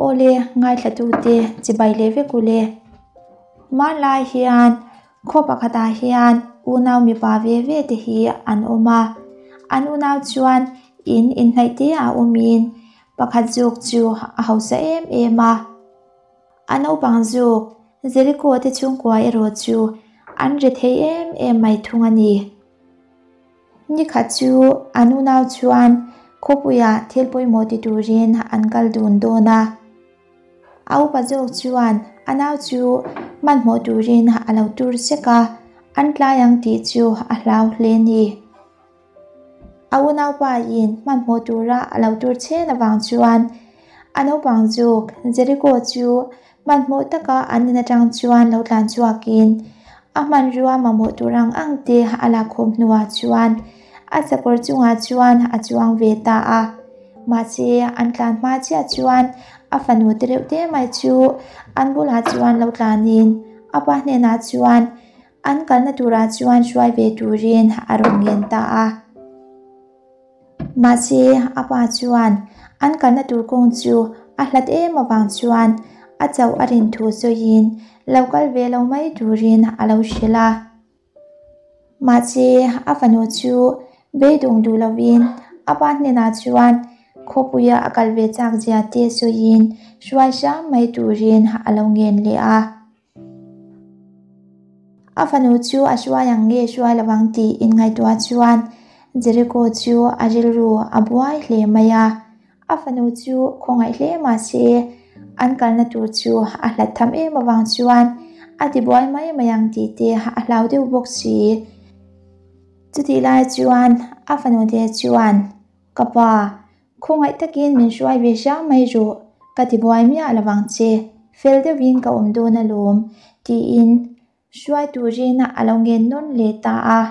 Awle, ngaithlatute chibai leh vek ule. Hmanlai hian khaw pakhatah hian unau mipa ve ve te hi an awm a. An unau chuan in inhnaih te ah awmin pakhat zawk chu a hausa em em a. A naupang zawk Jericho te chhungkua erawh chu an ri thei em em mai thung a ni. Nikhat chu an unau chuan khawpuiah thil pawimawh ti turin an kal dun dawn a. A upa zawk chuan a nau chu hmanhmawh turin a lo tur sek a, an tlai ang tih chu a hlau hle a ni. A unaupa in hmanhmawh tura a lo tur chhen avang chuan a naupang zawk Jericho chu Hmanhmawh taka an in atang chuan lo tlan chhuakin a hmanrua mamawh tur ang ang te a lakkhawm hnuah chuan a sakawr chungah chuan a chuang ve ta a. Mahse, an tlan hma chiah chuan a fanu te reuh te mai chu an bulah chuan lo tlanin a pa hnenah chuan an kalna turah chuan hruai ve turin a rawn ngen ta a. Mahse, a pa chuan an kalna tur kawng chu a hlat em avang chuan a chauh a rin thu sawiin lo kal ve lo mai turin a lo hrilh a. Mahse, a fanu chu beidawng duh lovin a pa hnenah chuan khawpuia a kal ve chak zia te sawiin hruai hram mai turin a lo ngen leh a. A fanu chu a hruai ang nge hruai lo ang tih inngaihtuah chuan Jericho chu a rilru a buai hle mai a. A fanu chu khawngaih hle mah se an kalna tur chu a hlat tham em avang chuan a tibuai mai mai ang tih te a hlau deuh bawk si. Chutih lai chuan a fanu te chuan, Ka pa, Khawngaih takin min hruai ve hram mai rawh, ka ti buai miah lo vang che, fel deuhin ka awm dawn alawm, tiin hruai turin a lo ngen nawn leh ta a.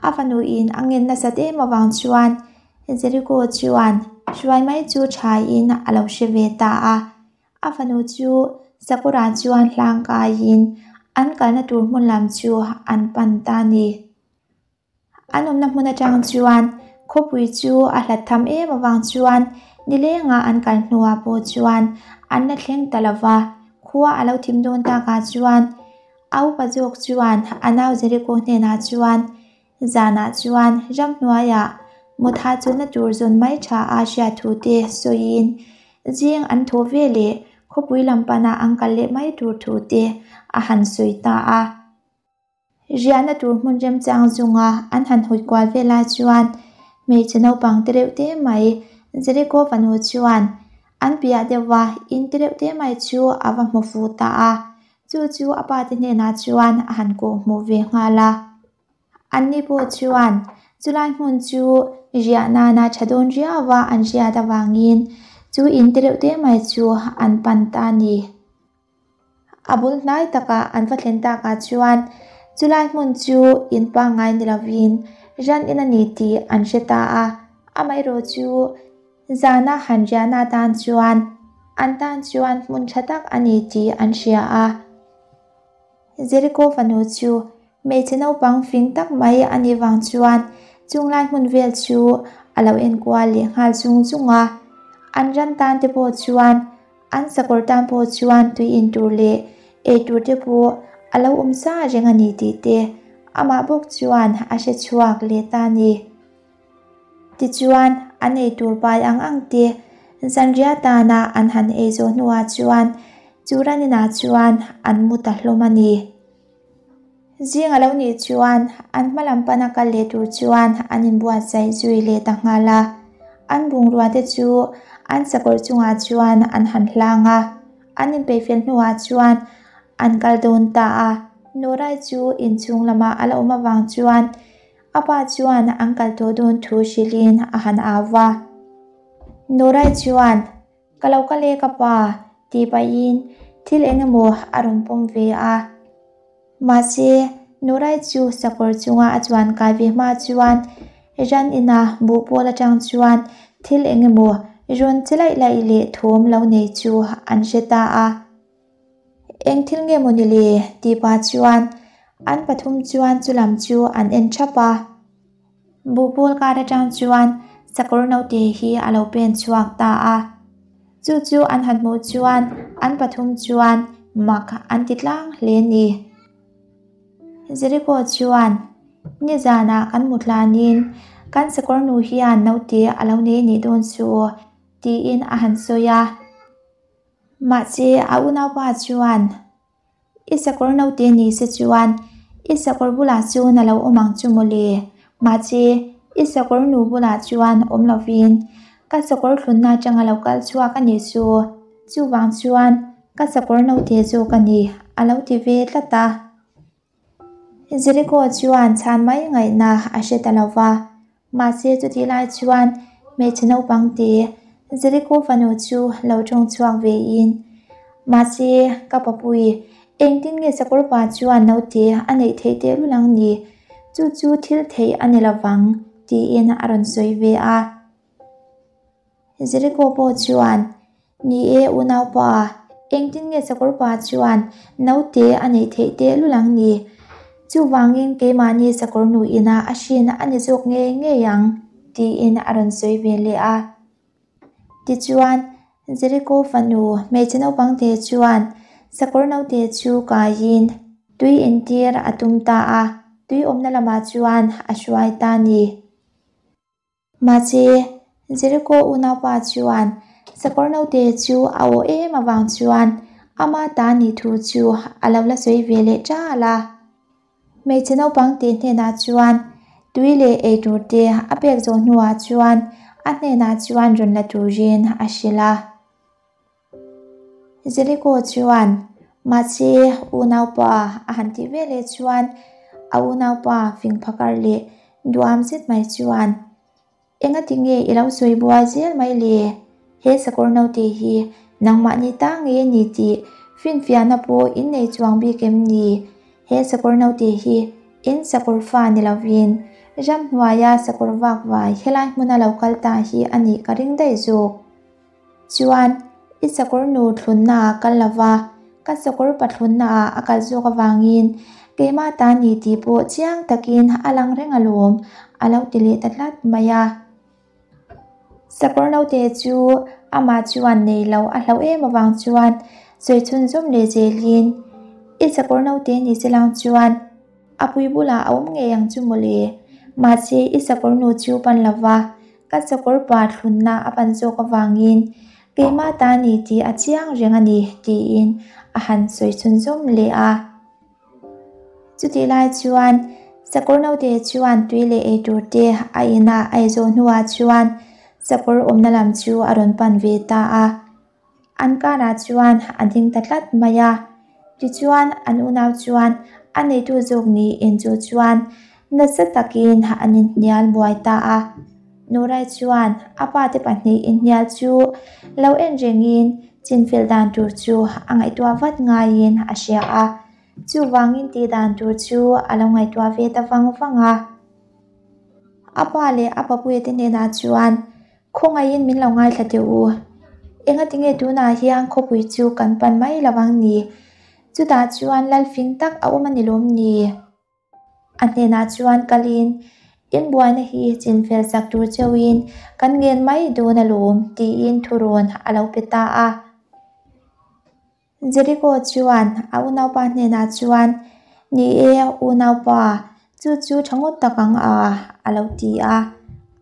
A fanuin a ngen nasat em avang chuan Jericho chuan hruai mai chu thain a lo hre ve ta a. A fanu chu Sakura chuan hlang kaiin an kalna tur hmun lam chu an pan ta a ni. An awmna hmun atang chuan khawpui chu a hlat tham em avang chuan nilenga an kal hnuah pawh chuan an la thleng ta lo va, khua a lo thim dawn takah chuan a upa zawk chuan a nau Jericho hnenah chuan zanah chuan ramhnuaiah mutha chulna tur zawn mai tha a hriat thu te sawiin zing an thawh ve leh khawpui lam panah an kal leh mai tur thu te a han sawi ta a. Riahna tur hmun remchang zunga an han hawi kual vel lai chuan hmeichhe naupang te reuh te mai Jericho fanu chuan an piah deuhva in te reuh te mai chu a va hmu fuh ta a, chu chu a pa te hnenah chuan a han kawh hmuh ve nghal a. Anni pawh chuan chulai hmun chu riah nana tha dawn riauva an hriat avangin chu in te reuh te mai chu an pan ta a ni. A bul hnai takah an va thlen takah chuan chulai hmun chu in pangngai ni lovin ran in a ni tih an hre ta a, amaherawh chu zana han riahna atan chuan an tan chuan hmun tha tak a ni tih an hria a. Jericho fanu chu hmeichhe naupang fing tak mai a nih vang chuan chunglai hmun vel chu a lo enkual leh nghal zung zung a, an ran tan te pawh chuan An sakawr tan pawh chuan tui in tur leh ei tur te pawh a lo awm sa reng a ni tih te amah bawk chuan a hre chhuak leh ta a ni. Tichuan, an ei tur pai ang ang te zanriah tana an han ei zawh hnuah chuan chu ran inah chuan an mu ta hlawm a ni. Zing a lo nih chuan an hma lam pana kal leh tur chuan an inbuatsaih zui leh ta nghal a. An bungrua te chu an sakawr chungah chuan an han hlang a, an inpeihfel hnuah chuan an kal dawn ta a. Norai chu inchhung lamah a la awm avang chuan a pa chuan an kal tawh dawn thu hrilhin a han au va. Norai chuan Ka lo kal e ka pa, tih pahin thil eng emaw a rawn pawm ve a. Mahse, Nurai chu sakawr chunga a chuan kai ve hma chuan ran ina buh pawl atang chuan thil eng emaw rawn che laih laih leh thawm lo nei chu an hre ta a. Eng thil nge maw ni le? tih pah chuan an pathum chuan chulam chu an en thap a. Buhpawl kar atang chuan sakawr naute hi a lo pen chhuak ta a. Chu chu an han hmuh chuan an pathum chuan mak an ti tlang hle ni. Jericho chuan, Nizanah kan mu tlanin kan sakawr nu hian naute a lo nei nih dawn chu, tiin a han sawi a. Mahse a unaupa chuan, I sakawr naute ni se chuan i sakawr bulah chuan a lo awm ang chu mawle. Mahse i sakawr nu bulah chuan awm lovin ka sakawr thlunna atanga lo kal chhuak a nih chu. Chuvang chuan ka sakawr naute zawk a ni a lo ti ve tlat a. Jericho chuan chhan mai ngaihna a hre ta lo va. Mahse chutih lai chuan hmeichhe naupang te Jericho fanu chu lo tawng chhuak ve in, Mahse ka papui, engtin nge sakawr pa chuan naute a neih theih tehlul ang ni? Chu chu thil theih a ni lovang, tiin a rawn sawi ve a. Jericho pawh chuan, Ni e unaupa, engtin nge sakawr pa chuan naute a neih theih tehlul ang ni? Chuvangin keimahni sakawr nu ina a hrin a ni zawk ngei ngei ang, tiin a rawn sawi ve leh a. Tichuan, Jericho fanu hmeichhe naupangte chuan sakawr naute chu kaiin tui intir a tum ta a, tui awmna lamah chuan a hruai ta a ni. Mahse, Jericho unaupa chuan sakawr naute chu a aw em avang chuan ama ta nih thu chu a lo la sawi ve leh ṭal a. Hmeichhe naupang te hnenah chuan tui leh eitur te a pek zawh hnuah chuan a hnenah chuan rawn la turin a hrilh a. Jericho chuan, Mahse, unaupa a han tih ve leh chuan a unaupa fing phakar leh duam zet mai chuan, Engati nge i lo sawi buai zel mai le? He sakawr naute hi nangmahni ta nge ni tih finfiahna pawh in nei chuang bik em ni? He sakawr naute hi in sakawr fa ni lovin ramhnuaia sakawr vakvai helai hmuna lo kal ta hi a nih ka ring daih zawk. Chuan, i sakawr nu thlunna ah kal lo va, ka sakawr pathlunna ah a kal zawk avangin keimah ta ni tih pawh chiang takin a lang reng alawm, a lo ti leh ta tlat mai a. Sakawr naute chu amah chuan nei lo a hlauh em avang chuan sawi chhunzawm leh zelin, I sakawr naute ni se lang chuan a pui bulah a awm ngei ang chu mawle, mahse i sakawr nu chu pan lo va, Ka sakawr pa thlunna a pan zawk avangin keimah ta ni tih a chiang reng a ni tiin a han sawi chhunzawm leh a. Chutih lai chuan sakawr naute chuan tui leh ei tur te a ina a ei zawh hnuah chuan sakawr awmna lam chu a rawn pan ve ta a. An karah chuan a ding ta tlat mai a, tichuan an unau chuan a neitu zawk niin chu chuan nasa takin an inhnial buai ta a. Nurai chuan a pate pahnih inhnial chu lo en rengin chinfel dan tur chu a ngaihtuah vat ngaiin a hria a, chuvangin tih dan tur chu a lo ngaihtuah ve ta vang vang a. A pa leh a papuiate hnenah chuan Khawngaihin min lo ngaithla teh u. Engati nge tunah hian khawpui chu kan pan mai lo ang ni? Chutah chuan lalfing tak a awm a ni lawm ni? A hnenah chuan kalin, In buaina hi chinfel sak tur cheuhin kan ngen mai dawn alawm, tiin thurawn a lo pe ta a. Jericho chuan a unaupa hnenah chuan, Ni e, unaupa, chu chu tha ngawt tak ang a, a lo ti a.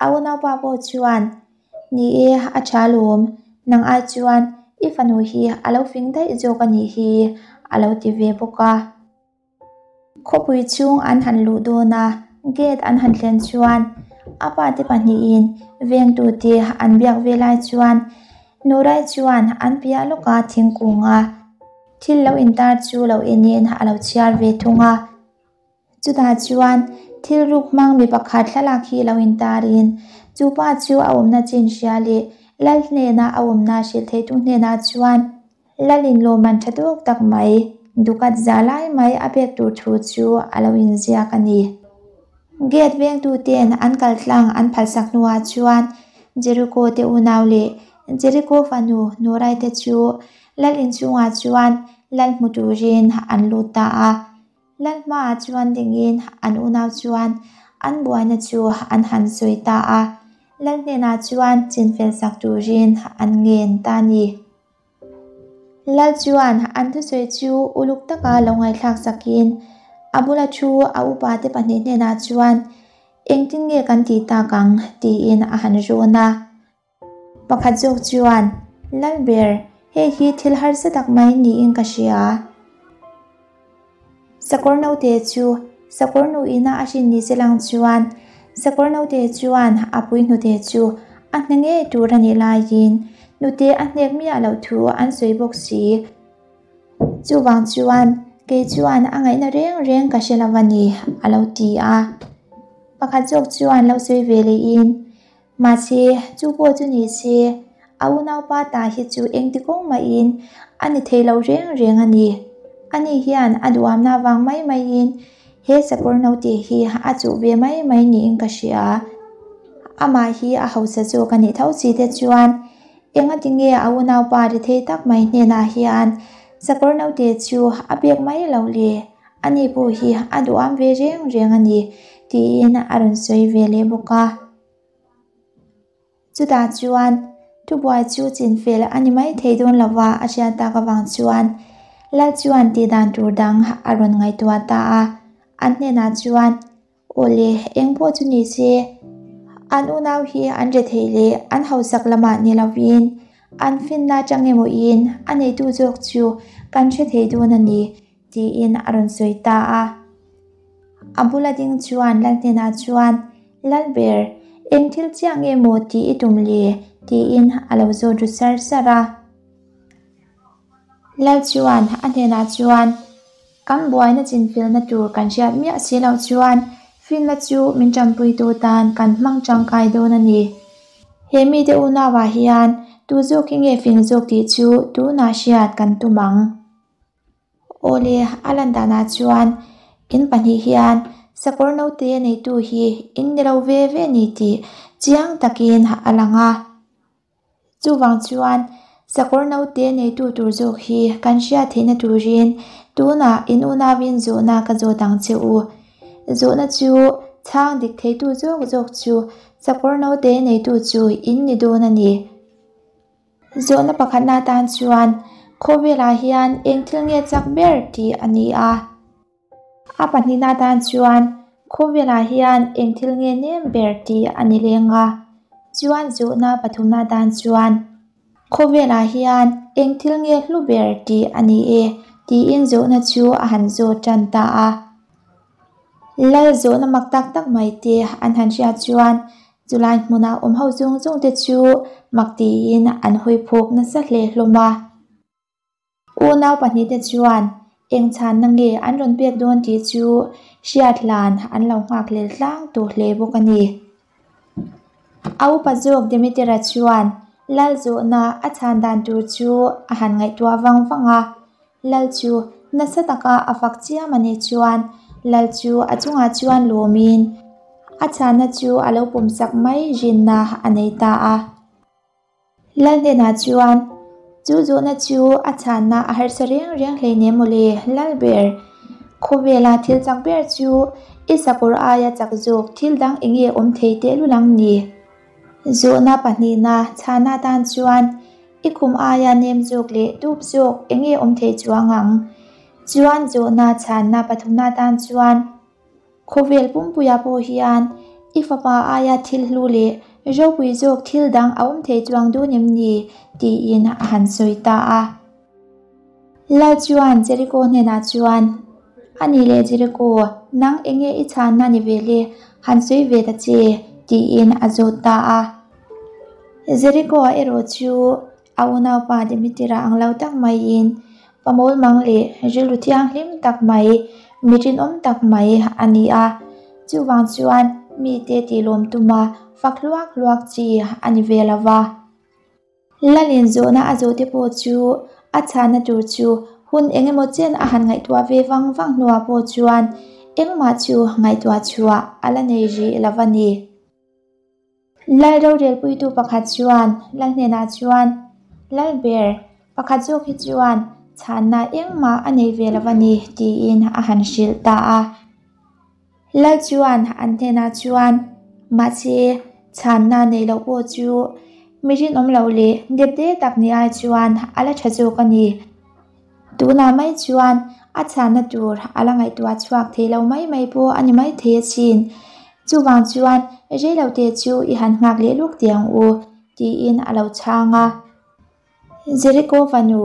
A unaupa pawh chuan, Ni e, a tha alawm, nang ai chuan i fanu hi a lo fing daih zawk a nih hi, a lo ti ve bawk a. Khawpui chhung an han luh dawn a, gate an han thlen chuan a pate pahnihin vengtute an biak ve lai chuan Nurai chuan an piah lawka thingkunga thil lo intar chu lo enin a lo chhiar ve thung a. Chutah chuan thil ruk hmang mi pakhat thlalak hi lo intarin chu pa chu a awmna chin hria leh Lal hnena a awmna hrilh theitu hnenah chuan Lalin lawmman tha tawk tak mai, dukat za lai mai a pek tur thu chu a lo inziak a ni. Gate vengtuten an kal tlang an phalsak hnuah chuan Jericho te unau leh Jericho fanu Norai te chu Lal inchhungah chuan Lal hmu turin an lut ta a. Lal hmaah chuan dingin an unau chuan an buaina chu an han sawi ta a. Lal hnenah chuan chinfel sak turin an ngen ta a ni. Lal chuan an thusawi chu uluk taka lo ngaihthlak sakin a bula thu a upate pahnih hnenah chuan engtin nge kan tih tak ang tiin a han rawn a. Pakhat zawk chuan, Lalber, hei hi thil harsa tak mai niin ka hria. Sakawr naute chu sakawr nu ina a hrin ni se lang chuan sakawr naute chuan a pui hnute chu a hne ngei tur a nih laiin hnute a hnek miah loh thu an sawi bawk si. Chuvang chuan kei chuan a ngaihna reng reng ka hre lo a ni, a lo ti a. Pakhat zawk chuan lo sawi ve lehin, Mahse, chu pawh chu ni se, a unaupa ta hi chu engti kawng mahin a ni thei lo reng reng a ni. Ani hian a duamna vang mai maiin he sakawr naute hi a chuh ve mai mai niin ka hria. Amah hi a hausa zawk a nih tho si te chuan engati nge a unaupa ri thei tak mai hnenah hian sakawr naute chu a pek mai loh le? Ani pawh hi a duham ve reng reng a ni tiin a rawn sawi ve leh bawk a. Chutah chuan thubuai chu chinfel a ni mai thei dawn lova a hriat tak avang chuan Lal chuan tih dan tur dang a rawn ngaihtuah ta a. An hnenah chuan, Awle, eng pawh chu ni se, an unau hi an rethei leh an hausak lamah ni lovin an finna atang emawin a neitu zawk chu kan hre thei dawn a ni, tiin a rawn sawi ta a. A bula ding chuan Lal hnenah chuan, Lalber, eng thil chiah nge maw tih i tum le? tiin a lo zawt ru sar sar a. Lal chuan a hnenah chuan, Kan buaina chinfilna tur kan hriat miah si loh chuan finna chu min tanpuitu tan kan hmang tangkai dawn a ni. He mite unauah hian tu zawk hi nge fing zawk tih chu tunah hriat kan tum ang. Awle, a lan danah chuan in pahnih hian sakawr naute neitu hi in ni lo ve ve ni tih chiang takin a lang a. Chuvang chuan sakawr naute neitu tur zawk hi kan hriat theihna turin tunah in unauin zawhna ka zawt ang che u. Zawhna chu chhang dik theitu zawk zawk chu sakawr naute neitu chu in ni dawn a ni. Zawhna pakhatna atan chuan khawvelah hian eng thil nge chak ber tih a ni a. A pahnihna atan chuan khawvelah hian eng thil nge nem ber tih a ni leng a. Chuan zawhna pathumna atan chuan khawvelah hian eng thil nge hlu ber tih a ni e tiin zawhna chu a han zawt tan ta a. Lal zawhna mak tak tak mai te an han hriat chuan Chulai hmuna awm ho zawng zawng te chu mak tiin an hawi phawk nasa hle hlawm a. Unau pahnihte chuan eng chhanna nge an rawn pek dawn tih chu hriat hlan an lo nghak hlel tlang tawh hle bawk a ni. A upa zawk Demetera chuan lal zawhna a chhan dan tur chu a han ngaihtuah vang vang a. Lal chu nasa taka a fak chiam a nih chuan Lal chu a chungah chuan lawmin a chhanna chu a lo pawmsak mai rinna a nei ta a. Lal hnenah chuan chu zawhna chu a chhanna a harsa reng reng hleinem mawle Lal ber. Khawvela thil chak ber chu i sakawr aia chak zawk thil dang enge awm thei tehlul ang ni? Zawhna pahnihna chhana tan chuan i khum aia nem zawk leh dup zawk enge awm thei chuang ang? Chuan zawhna chhanna pathumna tan chuan khawvel pumpuia pawh hian i fapa aia thil hlu leh ropui zawk thil dang a awm thei chuang dawn em ni? tiin a han sawi ta a. Lal chuan Jeriko hnenah chuan, A nih leh Jeriko, nang enge i chhanna ni ve le, han sawi ve ta che, tiin a zawt ta a. Jeriko-a erawh chu a unaupa Demetira ang lo tak maiin pamawl mang leh rilru thianghlim tak mai, mi rinawm tak mai a ni a. Chuvang chuan mite tihlawm tuma fak hluak hluak chi a ni ve lo va. Lalin zawhna a zawhte pawh chu a chhahna tur chu hun eng emaw chen a han ngaihtuah ve vang vang hnuah pawh chuan engmah chu ngaihtuah chhuah a la nei rih lo a ni. Lal rorelpuitu pakhat chuan Lal hnenah chuan, Lal ber, pakhat zawk hi chuan chhanna engmah a nei ve lo a ni, tiin a han hrilh ta a. Lal chuan an hnenah chuan, Mahse, Chhanna neih loh pawh chu mi rinawm loh leh depde tak ni ai chuan a la tha zawk a ni. Tunah mai chuan a chhanna tur a la ngaihtuah chhuak thei lo mai mai pawh a ni mai thei asin. Chuvang chuan reilote chu i han nghak leh luk teh ang u, tiin a lo chhang a. Jericho fanu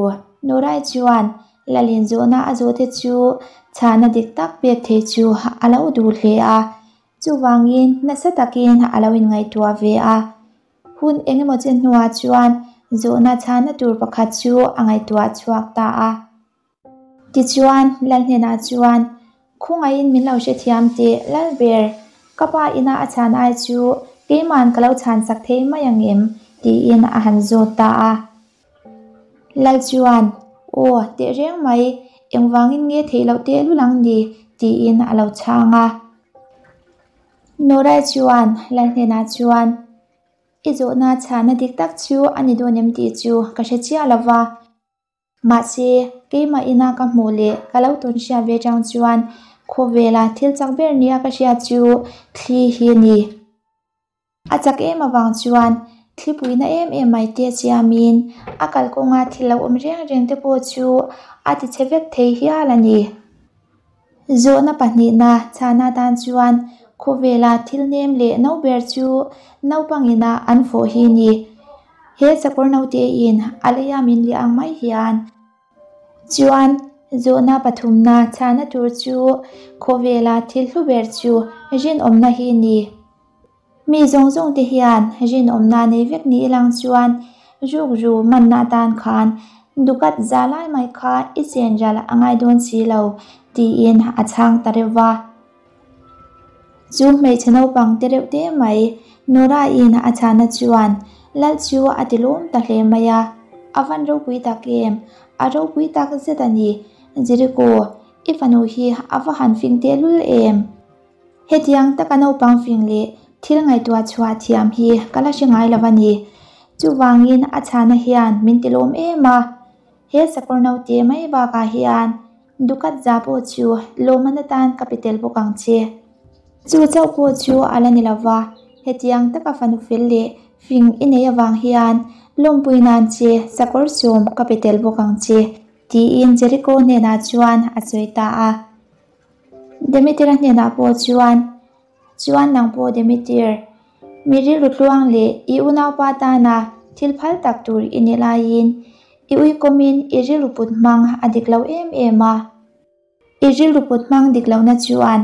Norai chuan Lalin zawhna a zawhte chu chhana dik tak pek thei chu a lo duh hle a, chuvangin nasa takin a lo inngaihtuah ve a. Hun engemaw chen hnuah chuan zawhna chhana tur pakhat chu a ngaihtuah chhuak ta a. Tichuan, Lal hnenah chuan, Khawngaihin min lo hrethiam teh, Lalber, ka pa ina a chhan ai chu keiman ka lo chhan sak thei mai ang em? tiin a han zawt ta a. Lal chuan, Aw, tehreng mai, engvangin nge theih loh tehlul ang ni? tiin a lo chhang a. Norai chuan Lal hnenah chuan, I zawhna chhana dik tak chu a ni dawn em tih chu ka hre chiah lo va. Mahse, keimah ina ka hmuh leh ka lo tawn hriat ve chang chuan khawvela thil chak ber nia ka hriat chu thli hi a ni. A chak em avang chuan thlipuina em em mai te siamin a kalkawnga thil lo awm reng reng te pawh chu a tichhe vek thei hial a ni. Zawhna pahnihna chhana tan chuan khawvela thil nem leh no ber chu naupangina an fawh hi ni. He sakawr notein a leia min liah ang mai hian chuan zawhna pathumna chhana tur chu khawvela thil hlu ber chu rinawmna hi ni. Mi zawng zawng te hian rinawmna nei vek ni ilang chuan rukru manna atan khan dukat za lai mai kha i chen ral a ngai dawn si lo tiin a chhang ta reuh va. Chu hmeichhe naupang te reuh te mai Nora-in a chhana chuan Lal chu a ti lawm ta hle mai a, A van ropui tak em? A ropui tak zet a ni. Jericho, i fanu hi a va han fing tehlul em? Hetiang taka naupang fing leh thil ngaihtuah chhuah thiam hi ka la hre ngai lo a ni. Chuvangin a chhana hian min ti lawm em a. He sakawr naute mai bakah hian dukat za pawh chu lawmman atan ka pe tel bawk ang che. Chu chauh pawh chu a la ni lo va, hetiang taka fanu fel leh fing i nei avang hian lawmpui nan che sakawr sawm ka pe tel bawk ang che, tiin Jericho hnenah chuan a sawi ta a. Demeter-a hnenah pawh chuan, Chuan nang pawh Demeter, mi rilru tluang leh i unaupa tana thil phal tak tur i ni laiin i uikawmin i rilru put hmang a dik lo em em a. I rilru put hmang dik lohna chuan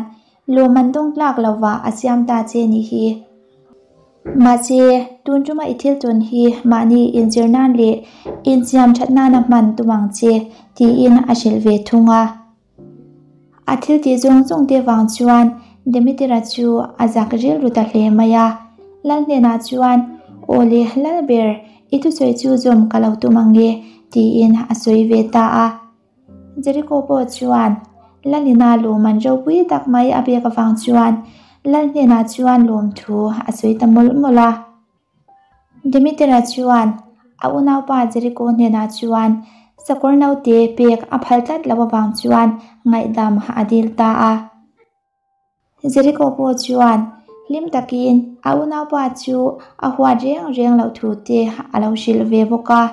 lawm an dawng tlak lova a siam ta che nih hi. Mahse, tun tuma i thil tawn hi mahni inzir nan leh insiam that nana hman tum ang che, tiin a hrilh ve thung a. A thil tih zawng zawng te vang chuan Demetera chu a zak rilru ta hle mai a. Lal hnenah chuan, Aw le, Lalber, i thusawi chu zawm ka lo tum ang e, tiin a sawi ve ta a. Jericho pawh chuan Lalina lawm an ropui tak mai a pek avang chuan Lal hnenah chuan lawmthu a sawi ta mawlh mawlh a. Demetera chuan a unaupa Jericho hnenah chuan sakawr naute pek a phal tlat loh avang chuan ngaihdam a dil ta a. Jericho pawh chuan hlim takin a unaupa chu a huat reng reng loh thu te a lo hrilh ve bawk a.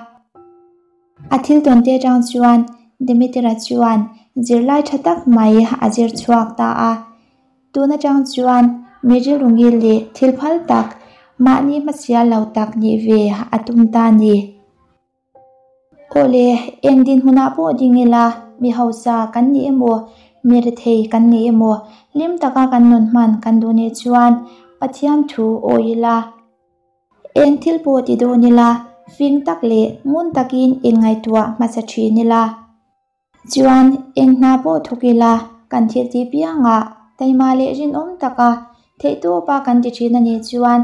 A thil tawn te atang chuan Demetera chuan zirlai tha tak mai a zir chhuak ta a. Tun atang chuan mi rilru ngil leh thil phal tak, mahni hmasial lo tak nih ve a tum ta a ni. Aw le, eng dinhmunah pawh ding ila, mi hausa kan ni emaw, mi rethei kan ni emaw, hlim taka kan nun hman kan duh nih chuan Pathian thu awi ila. Eng thil pawh ti dawn ila, fing tak leh ngun takin inngaihtuah hmasa thin ila. Chuan eng hna pawh thawk ila, kan thil tih piangah taima leh rinawm taka theihtawpa kan ti thin a nih chuan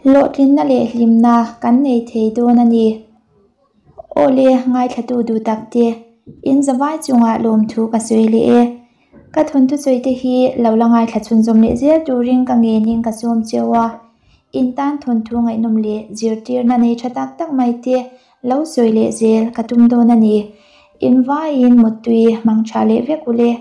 hlawhtlinna leh hlimna kan nei thei dawn a ni. Aw le, ngaithlatu duh tak te, in zavai chungah lawmthu ka sawi leh e. Ka thawnthu sawi te hi lo la ngaithla chhunzawm leh zel turin ka ngenin ka sawm cheu a. In tan thawnthu ngaihnawm leh zirtirna nei tha tak tak mai te Lo sawi leh zel ka tum dawn a ni. Invaiin muttui hmang tha leh vek u le.